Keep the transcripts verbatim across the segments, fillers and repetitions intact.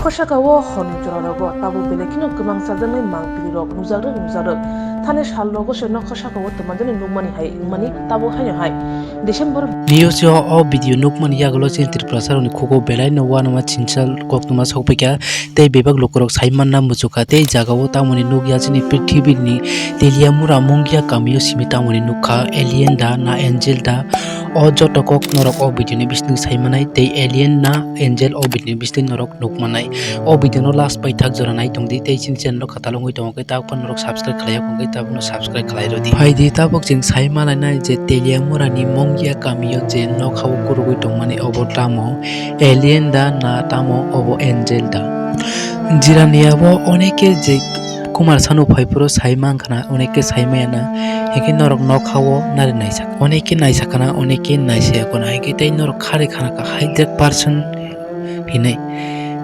Nokha saka o horni jora rogo tabuk belai kheno kwmang chajaknai mangpili rok nukjak rwk nukjak rwk. Thani sal rogo se nokha saka o twmajani nukmani hai wngmani tabuk haino hai December. News o, o video nukmani yagulo chini Tripura saroni khugo belai no uanama chinchal koktwma sokphaikha tei bebak lukurok sai manna muchukha tei jaga o tamoni nukya chini prithibir ni Teliamura Mungia kamio simi tamoni nukha alien da na angel da. O joto kok norok o video ni bising sai manai tei alien na angel o video ni bising norok nukmanai. O video no last pai thak jora nai tongdi tei chini channel no katal wngwi tongo khe tabuk phano norok subscribe khlai yakho khe tabuk no subscribe khlai rwdi. Phaidi tabuk chwng sai manai nai je Teliamura ni Mungia kamio je nokha o kurugwi tongmani obo tamo alien da na tamo obo angel da. Jirani abo oneke je Kumar Sanu phai phuru sai mankha na, oneke sai maya na, hinkhe norok nokha o nari naisa, oneke naisa khana, oneke naisaya khana, hinkhe tei norok khari khana kha hundred percent hinwi.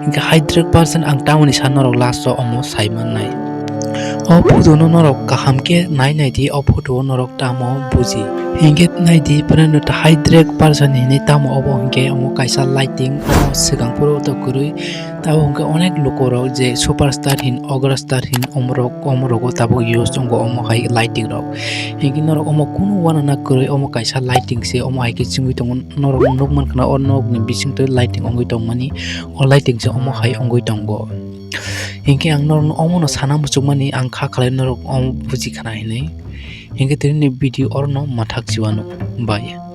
Hinkhe hundred percent ang tamoni sa norok last o omo sai mannai. O photo no norok kaham khe nai nai di, o photo o norok tamo buji. Hinkhe nai di, pura no ta hundred percent hinwi tamo obo hinkhe omo kaisa lighting, omo swkang phuru to kwrwi. Tamo hinkhe onek lukurok je superstar hin, ogra star hin, omorok, omorogo tabuk use tongo omo hai lighting rok. Hinkhe norok omo kunu uanana kwrwi, omo kaisa lighting se, omo hai khe chwngwi tongo. Norok nukmankha na o nokni bisingtwi lighting wngwi tongmani, o lighting se omo hai wngwi tongo. Hinkhe ang norokno omono sana muchukmani ang kha khlai norok omo bujikhana hinwi. Hinkhe tini video orono mathak chiwano. Bye.